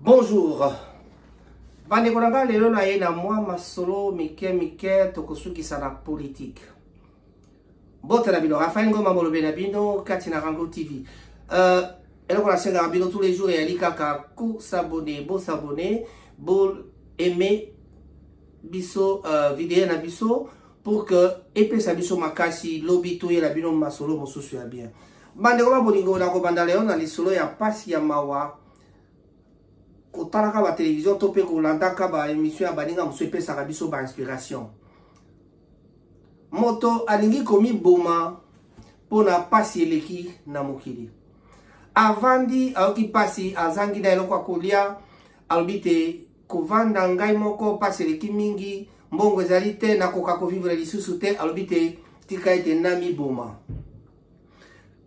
Bonjour bandeko na ngai, lelo naye na mwa masolo mike mike, tokosukisa na politike. Mbote na bino, Rafael Ngoma molobe na bino kati na Rango TV. Eloko nasengaka bino tous les jours eyali kaka kosabone, bosabone, bo aimer biso video na biso pour que epesa biso makasi lobi toyela bino masolo mosusu ya bien. Bandeko ba bolingo, nakobanda lelo na lisolo ya pasi ya mawa. Kotalaka ba télévision to mpe kolandaka ba émission ya baninga mosusu epesaka biso ba inspiration. Moto alingi komiboma mpona pasi eleki na mokili. Avandi, ayoki pasi, azangi na eloko ya kolia, alobi te kovanda ngai moko, pasi eleki mingi, mbongo ezali te, nakoka kovivre lisusu te. Alobi te tika ete namiboma.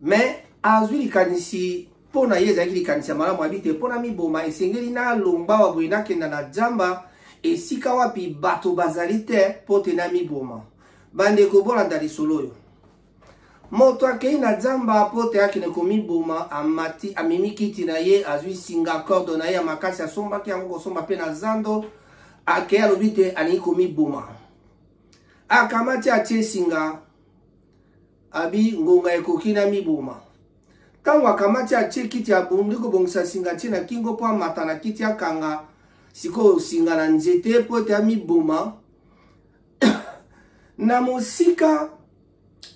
Mais azwi likanisi mpo na ye ezalaki likanisi ya malamu. Abi te mpo na miboma esengeli nalongba wa boye, nakenda na jamba esika wapi bato bazali te mpo te namiboma. Bandeko, bolanda lisolo oyo. Moto akei na zamba mpo te akende komiboma. Amati, amemi kiti na ye, azwi singa corde na ye ya makasi, asombaki yango kosomba mpe na zando. Akei, alobi te alingi komiboma. Akamati, atie singa, abi ngonga ekoki na miboma. Ntango akamati, atie kiti, abundi kobongisa singa, atie na kingo mpo amata na kiti, akanga sikoyo singa na nzete mpo ete amiboma. Na mosika,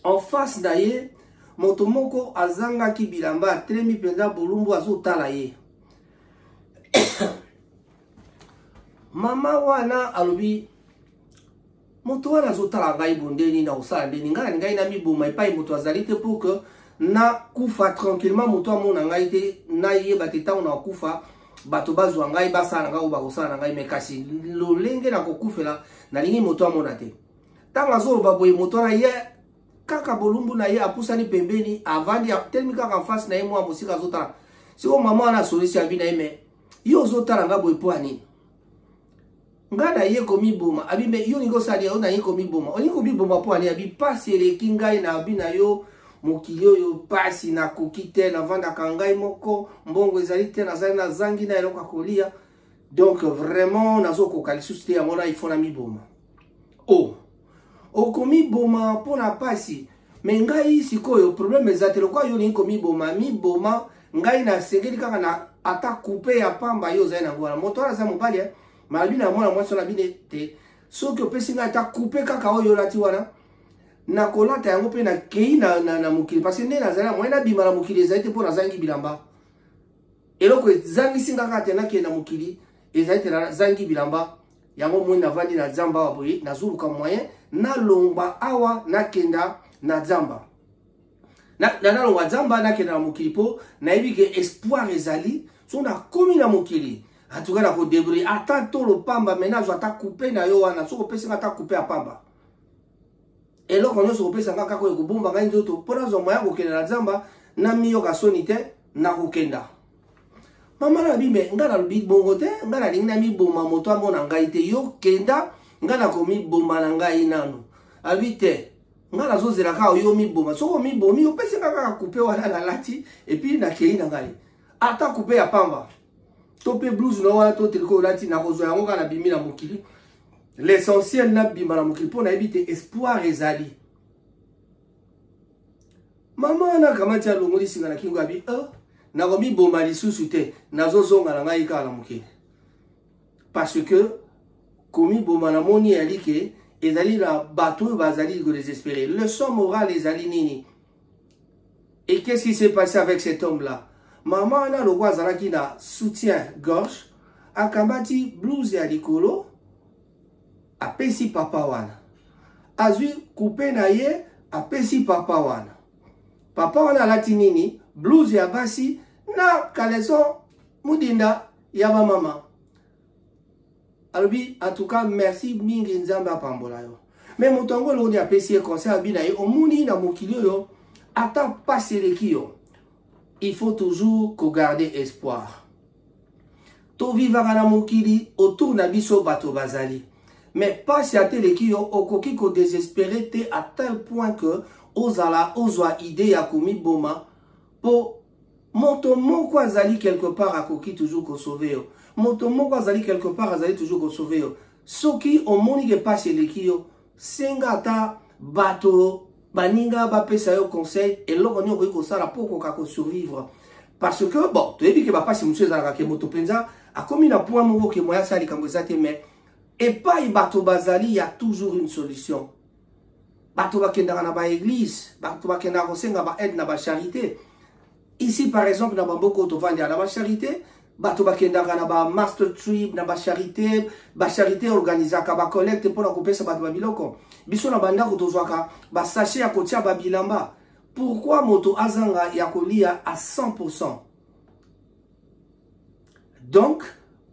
en face na ye, moto moko azangaki bilamba, atelemi mpenza bolumbu, azotala ye. Mama wana alobi: moto wana azotala ngai bondeni, na kosala ndeni? Ngai nalingai na miboma epai moto azali te pour que nakufa tranquillement, moto amona ngai te, nayeba te ntango nakufa bato bazwa ngai, basala na ngai oyo bakosala na ngai. Mais kasi lolenge nakokufela, nalingi moto amona te. Ntango azoloba boye, moto wana ye kaka bolumbu na ye, apusani pembeni, avandi, atelemi kaka face na ye mwa mosika, azotala. Sikoyo mama wana asolisi, abi na ye: mais yo ozotala nga boye mpo ya nini? Ngai naye komiboma. Abi: mais yo olingi osala nini? Oyo naye komiboma. Olingi komiboma mpo ani? Abi: pasi eleki ngai na abi na yo mokili oyo, pasi nakoki te, navandaka ngai moko, mbongo ezali te, nazali nazangi na eloko ya kolia, donc vraiment nazokoka lisusu te, yango na ifo na miboma. O okomiboma mpo na pasi? Mais ngai sikoyo problème eza te, lokola yo olingi komiboma, miboma. Ngai nasengeli kaka na ata coupe ya pamba yo ozali nango wana. Moto wana aza mobali, malobi na mwana mwasi wana bine te: soki opesi ngai ata coupe kaka oyo olati wana, nakolata yango mpe nakei na mokili, parce que nde nazali na moyen nabima na mokili ezali te mpo nazangi bilamba. Eloko ezangisi nga kaka te nakende na mokili ezali te, nazangi bilamba. Yango moi navandi na zamba awa boye, nazoluka moyen nalongwa awa, nakenda na zamba, nalongwa zamba, nakenda na mokili, mpo nayebi ke espoir ezali. So nakomi na mokili, atuka nakodébrouiller ata tolo pamba, mais nazwa ata coupe na yo wana. Soki opesi nga ata coupe ya pamba, eloko nyonso kopesa nga kaka oyo kobomba ngai nzoto mpo nazwa moyen kokende na zamba, namiyoka soni te, nakokenda. Mama na bime, ngai nalobi bongo te, ngai nalingi namiboma, moto amona ngai te. Yo kenda, ngai nakomiboma na ngai nano. Abi te, ngai nazozela kaka yo miboma. Soki omibomi, opesi nga kaka coupe wana nalati, et puis nakei na ngai, ata coupe ya pamba to mpe blouse na wana to tricot olati, nakozwa yango kaka, nabimi na mokili. L'essentiel nabima na mokili mpo nayebi te espoir ezali. Mama wana akamati, alongoli singa na kingo, abi: oh, nakomiboma lisusu te, nazozonga na ngai kaka na mokili, parce que komiboma namoni eyali ke ezali na bato oyo bazali kodésespérer. Leçon morale ezali nini? Et qu'est-ce qui s'est passé avec cet homme là Mama wana lokwa azalaki na soutien gorge, akambati blouse ya likolo, apesi papa wana, azwi coupe na ye, apesi papa wana. Papa wana alati nini? Blouse ya basi na caleçon mudinda ya bamama. Alobi: en tout cas merci mingi, Nzambe apambola yo. Mais moto yango eloko apesi ye conseil, abi na ye: omoni na mokili oyo, ata pasi eleki yo, il faut toujours kogarder espoir. Tovivaka na mokili, autour na biso bato bazali, mais pasi ata eleki yo, okoki kodésespérer te à tel point que ozala ozwa idée ya komiboma mpo moto Moto moko azali quelque part akoki toujours kosauve yo. Moto moko azali quelque part azali toujours kosauve yo. Soki omoni ke pasi eleki yo, senga ata bato baninga bapesa yo conseil eloko nini okoki kosala mpo okoka kosurvivre. Parce que bon, toyebi ke bapasi mosusu ezalaka ke moto mpenza akomi na point moko ke moyen asala likambo eza te, mais epai bato bazali ya toujours une solution. Bato bakendaka na baeglise, bato bakendaka kosenga baaide na bacharité. Ici par exemple na bamboka oyo tovandi na bacharité, bato bakendaka na ba master trip na bacharité. Bacharité organisaka bacollecte mpona kopesa bato babiloko. Biso na bandako tozwaka basachet ya kotia babilamba. Pourquoi moto azanga ya kolia à 100%? Donc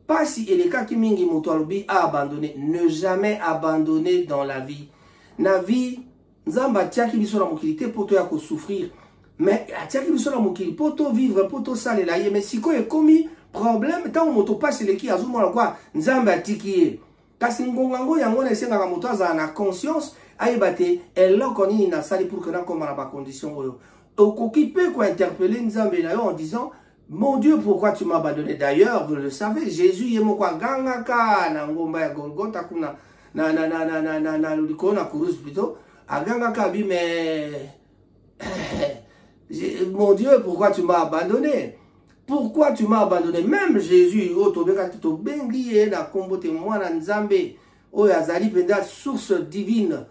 pasi elekaki mingi, moto alobi a abandonné. Ne jamais abandonner dans la vie. Na vie, Nzambe atiaki biso na mokili te mpo toya kosouffrir, mais atiaki biso na mokili mpo tovivre, mpo tosalela ye. Mais sikoyo ekomi problème ntango moto pasi eleki, azomona kwa Nzambe atiki ye. Kasi ngonga ngo yango na esengaka moto azala na conscience, ayeba te eloko nini nasali pour que nakoma na bacondition oyo. Okoki mpe kointerpeller Nzambe na yo en disant: "Mon Dieu, pourquoi tu m'as abandonné?" D'ailleurs, vous le savez, Jésus ye moko agangaka na ngomba ya Golgotha kuna na likolo na kuruse plutôt, agangaka abi: "Mais mon Dieu, pourquoi tu m'as abandonné? Pourquoi tu m'as abandonné?" Même Jésus oyo tobengaki, tobengi ye na nkombo te mwana Nzambe, oyo azali mpenza source divine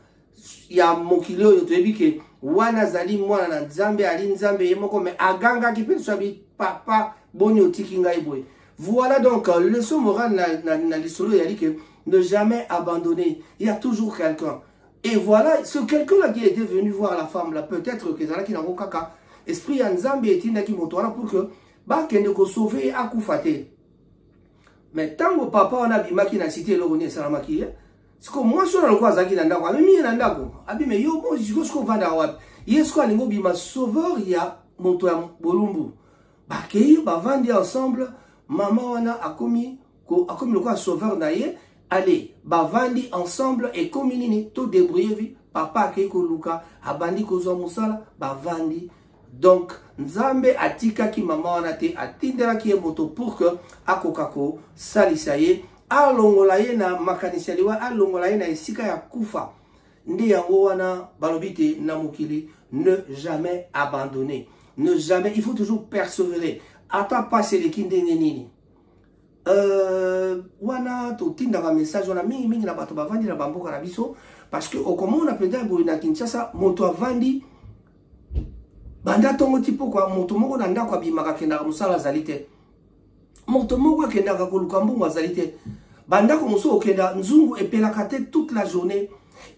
ya mokili oyo, toyebi ke wana azali mwana na Nzambe, ali Nzambe ye moko, mais agangaki mpe so abi: "Papa, boni otiki ngai boye?" Voilà donc leçon morale na lisolo eyali ke ne jamais abandonner, il y a toujours quelqu'un. Et voilà ce quelqu'un là qui était venu voir la femme là, peut-être que ezalaki nango kaka esprit ya Nzambe etindaki moto wana pour que bakende kosauve ye akufa te. Mais ntango papa wana abimaki na cité, eloko nini esalamaki ye? Siko mwasi wana lokola azalaki na ndako, amemi ye na ndako, abime yo siko siko ovandaka wapi? Ye siko alingi obima sauveur ya moto ya bolumbu. Bakei, bavandi ensemble, mama wana akomi lokola sauveur na ye. Ale, bavandi ensemble, ekomi nini to débrouiller vie. Papa akei koluka, abandi kozwa mosala, bavandi. Donc Nzambe atikaki mama wana te, atindelaki ye moto pour que akoka kosalisa ye, alongola ye na makanisi ya liwa, alongola ye na esika ya kufa. Nde yango wana balobi te na mokili, ne jamais abandonner, ne jamais, il faut toujours persévérer ata pasi eleki ndenge nini. Wana totindaka message wana mingimingi na bato bavandi na bamboka na biso, parce que okomona mpenza boye na Kinshasa, moto avandi banda ntongo ti pokwa, moto moko na ndako abimaka akendaka mosala azali te, moto moko akendaka koluka mbongo azali te. Bandako mosusu okenda, nzungu epelaka te toute la journée.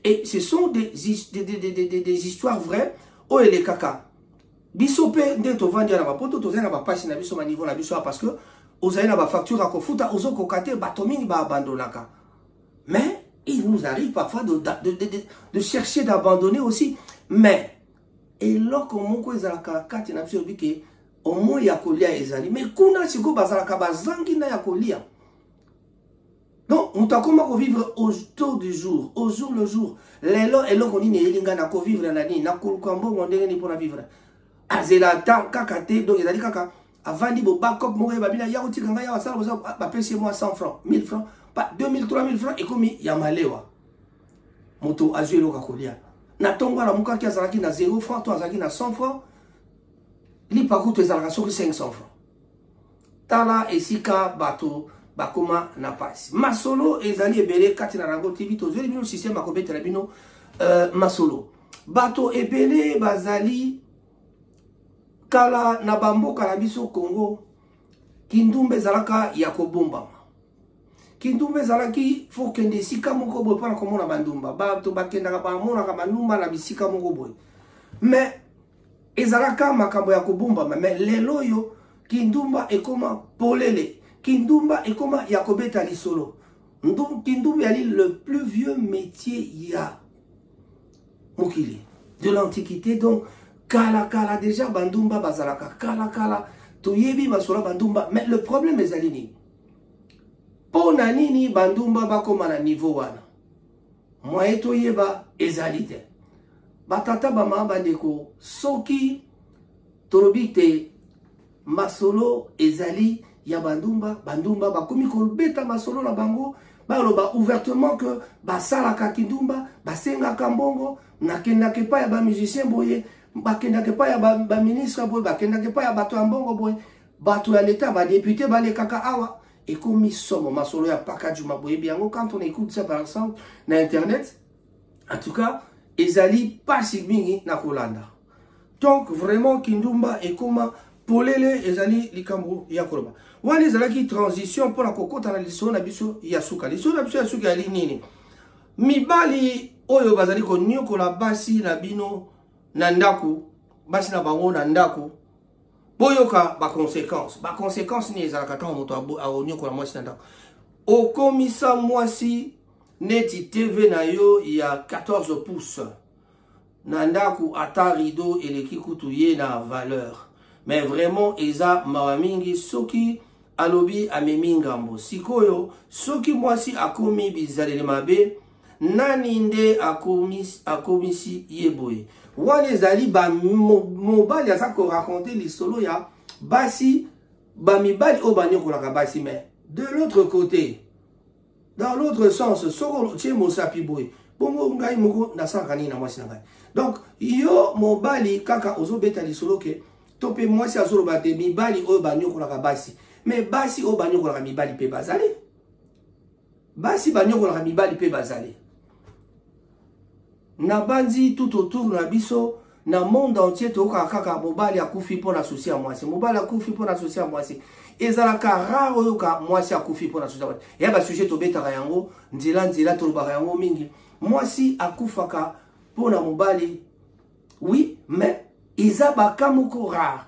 Et ce sont des histoires vraies oyo elekaka biso mpe nde tovandi na bapoto. Tozali na bapasi na biso, baniveau na biso, parce que ozali na bafacture ya kofuta, ozokoka te. Bato mingi baabandonaka, mais il nous arrive parfois de chercher d'abandonner aussi. Mais eloko moko ezalaka kati na biso, elobi ke omoi ya kolia ezali. Mais kuna sikoyo bazalaka bazangi na ya kolia. Donc moto akoma kovivre au taux du jour, au jour le jour. Lelo eloko nini eyeli ngai? Nakovivre na nini? Nakoluka mbongo ndenge nini mpona vivre? Azela ata kaka te. Donc ezali kaka avandi bo bacope moko yeba bina ya kotika ngai awa, asala bosa, bapesi ye mwa 100 francs, 1000 francs, 2000, 3000 francs, ekomi ya malewa. Moto azwi eloko akolia na ntongo, alamukaki, azalaki na 0 franc to azalaki na 100 franc. Lipa kutu ezalaka soki 500 franc. Tala esika bato bakoma na pasi. Masolo ezali ebele kati na Rango TV. Tozweli bino système akobetela bino masolo. Bato ebele bazali kala na bamboka na biso Congo, kindumba ezalaka ya kobombama. Kindumba ezalaki fo kende esika moko boye mpona komona bandumba. Bato bakendaka, bamonaka bandumba na bisika moko boye, mais ezalaka makambo ya kobombama. Mais lelo oyo kindumba ekoma polele, kindumba ekoma ya kobeta lisolo. Kindumba yali le plus vieux métier ya mokili de l'Antiquité. Donc kala kala déjà bandumba bazalaka, kala kala toyebi masolo bandumba. Mais le problème ezali nini? Mpo na nini bandumba bakóma na niveau wana? Moye toyeba ezali te. Batata, bamama, bandeko, soki tolobi te. Masolo ezali ya bandumba. Bandumba bakomi kobeta masolo na bango, baloba ouvertement que basalaka kindumba, basengaka mbongo, nakendaka epai ya bamusicien boye, bakendaka epai ya baministre boye, bakendaka epai ya bato ya mbongo boye, bato ya leta, badepute balekaka awa. Ekomi somo. Masolo ya Pakadjuma, boyebi yango. Quand on écoute ça par exemple na internet, en tout cas ezali pasi mingi na kolanda. Donc vraiment, kindumba ekoma polele, ezali likambo ya koloba. Wana ezalaki transition mpona kokɔta na lisolo na biso ya suka. Lisolo na biso ya suka yali nini? Mibali oyo bazali koniokola basi na bino na ndako, basi na bango na ndako, boyoka baconséquence. Baconséquence nini ezalaka ntango moto akoniokola mwasi na ndako? Okomisa mwasi neti TV na yo ya 14 pouces na ndako, ata rideau eleki kutu ye na valeur. Mais vraiment eza mawa mingi soki alobi amemi ngambo. Sikoyo soki mwasi akomi bizaleli mabe, nani nde akomisi ye boye? Wana ezali bamobali aza koraconter lisolo ya basi, bamibali oyo banyokolaka basi. Mais de l'autre côté, dans l'autre sens, soki otie mosapi boye, bongo ngai moko nasalaka nini na mwasi na ngai? Donc yo mobali kaka ozobeta lisolo ke to mpe mwasi azoloba te mibali oyo banyokolaka basi, mais basi oyo banyokolaka mibali mpe bazali, basi banyokolaka mibali mpe bazali. Nabandi tout autour na biso, na monde entier, toyokaka kaka mobali akufi mpo na souci ya mwasi, mobali akufi mpo na souci ya mwasi. Ezalaka rare oyoka mwasi akufi mpo na souci ya mwasi. Eya basujet tobetaka yango nzela nzela, tolobaka yango mingi. Mwasi akufaka mpo na mobali, oui, mais eza baka moko rare.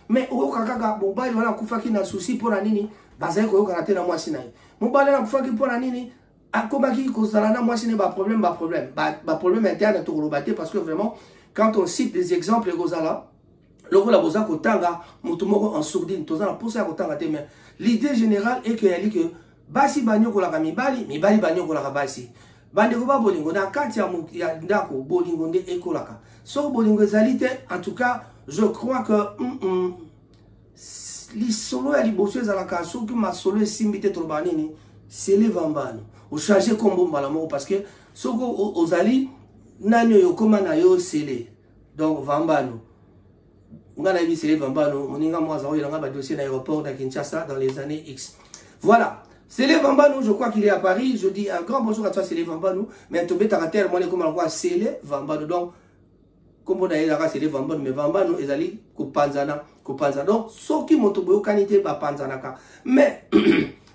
Mais oyoka kaka mobali wana akufaki na souci mpo na nini? Bazali koyokana te na mwasi na ye. Mobali wana akufaki mpo na nini? Akomaki kozala na mwasi ne baproblème, baproblème, baproblème interne. Tokoloba te parce que vraiment, quand on cite des exemples, ekozala lokola boza kotanga motu moko en sourdine. Toza na mposa ya kotanga te, mais l'idée générale est que yali que basi banyokolaka mibali, mibali banyokolaka basi. Bandeko ba bolingo, na kati ya ndako, bolingo nde ekolaka. Soki bolingo ezali te, en tout cas je crois que lisolo ya liboso ezalaka soki masolo esimbi te, tolobaka nini? Seleva mbano, ochange kombo mbala moko, parce que soki ozali nani oyo okóma na yo sele, donc vambano. Nga nayebi Sele Vambano, moninga moko aza oyelanga badossier na aéroport na Kinshasa dans les années X. Voilà, Sele Vambano, je crois qu'il est à Paris. Je dis un grand bonjour à toi, Sele Vambano. Mais tobetaka terre mwana ekoma lokola Sele Vambano. Donc kombo na ye ezalaka Sele Vambano, mais Vambano ezali kopanzana kopanzana. Donc soki moto boyokani te, bapanzanaka. Mais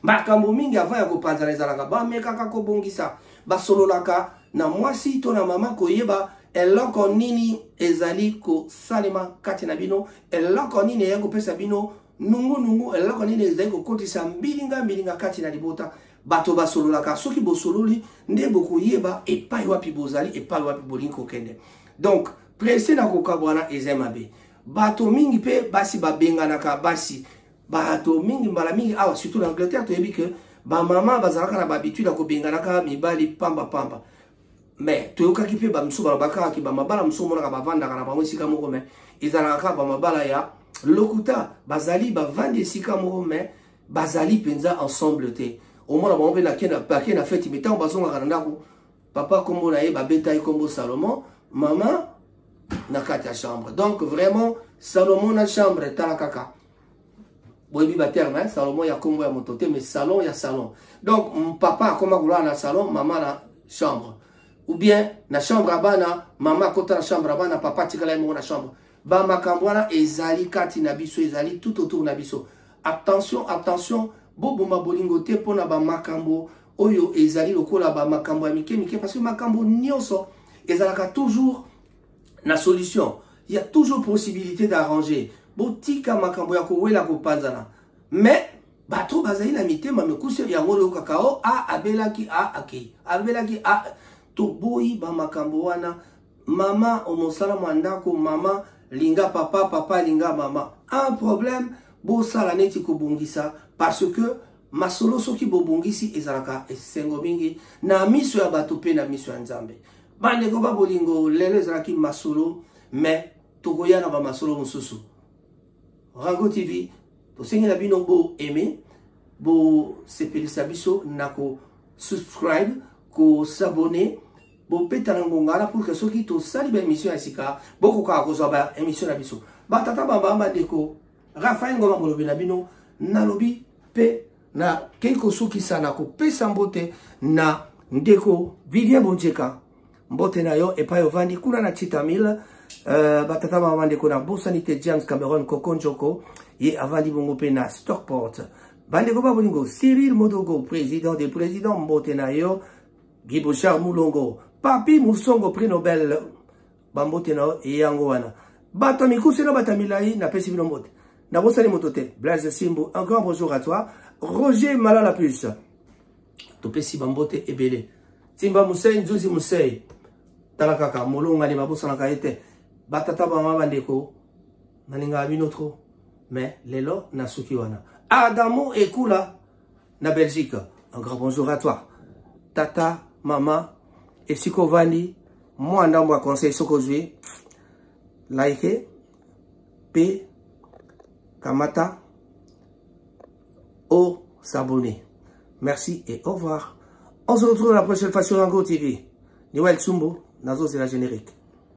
makambo mingi avant ya kopanzana ezalaka bamekaka kobongisa, basololaka na mwasi to na mama, koyeba eloko nini ezali kosalema kati na bino, eloko nini eyaki kopesa bino nungunungu, eloko nini ezali kokotisa mbilinga mbilinga kati na libota. Bato basololaka. Soki bosololi nde bokoyeba epai wapi bozali, epai wapi bolingi kokende. Donc presse na kokabwana eza mabe. Bato mingi mpe basi babenganaka basi. Bato mingi, mbala mingi awa, surtout na Angleterre, toyebi ke bamama bazalaka na bahabitude ya kobenganaka mibali pamba pamba. Mais toyokaki mpe bamisusu balobaka kaka bamabala mosusu omonaka bavandaka na bango esika moko, mais ezalaka kaka bamabala ya lokuta. Bazali bavandi esika moko, mais bazali mpenza ensemble te. Omona bango mpe bake na feti, mais ntango bazongaka na ndako, papa nkombo na ye babeta ye nkombo Salomon, mama na kati ya chambre. Donc vraiment, Salomon na chambre, tala kaka, boyebi baterme, Salomon ya nkombo ya moto te, mais salon ya salon. Donc papa akoma kolala na salon, mama na chambre, ou bien na chambre ya bana, mama akota na chambre ya bana, papa atikala ye moko na chambre. Bamakambo wana ezali kati na biso, ezali tout autour na biso. Attention, attention, boboma bolingo te mpona bamakambo oyo ezali lokola bamakambo ya mike mike, parce que makambo nyonso ezalaka toujours na solution, il y a toujours possibilité d'arranger. Botika makambo ya kowela kopanzana. Mais bato bazali na mitema mikuse, yango oyokaka o a abelaki, a akei, abelaki a. Toboyi bamakambo wana. Mama omosala mwa ndako, mama linga papa, papa linga mama. Un problème, bosala neti kobongisa, parce que masolo soki bobongisi ezalaka esengo mingi na miso ya bato mpe na miso ya Nzambe. Bandeko ba bolingo, lelo ezalaki masolo, mais tokoya na bamasolo mosusu. Rango TV, tosengi na bino bo aimer, bo sepelisa biso na ko subscribe, ko s'abonner, bobeta na ngonga wana pour que soki tosali ba émission ya sika bokokaka kozwa ba émission na biso. Batata bamba bandeko, Raphaël Ngoma molobi na bino, nalobi pe nakei kosukisa na kopesa mbote na ndeko Vivien Bonjeka. Mbote na yo epai ovandi kuna na Chitamil. Batata mama bandeko na bosani te James Cameron Koko Njoko ye avandi bongo mpe na Stockport. Bandeko ba bolingo, Cyril Modogo, président des présidents, mbote na yo. Guy Bouchard Mulongo, Papi Musongo, prix Nobel, bambote na yo yango wana. Bato ya mikuse na bato ya milai, napesi bino mbote. Nabosani moto te. Blaise Simbu, un grand bonjour à toi. Roger Malala Plus, topesi bambote ebele. Timba Musei, Nzuzi Musei, tala kaka molongani babosanaka ye te. Batata bama bandeko, nalingaka bino trop, mais lelo nasuki wana. Adamo Ekula na Belgique, un grand bonjour à toi. Tata, mama, esika ovandi, mwa ndambo ya conseil soki ozwi, like pe kamata o s'abonner. Merci et au revoir. On se retrouve la prochaine fois sur Rango TV. Noël Tsumbo, nazo c'est la générique.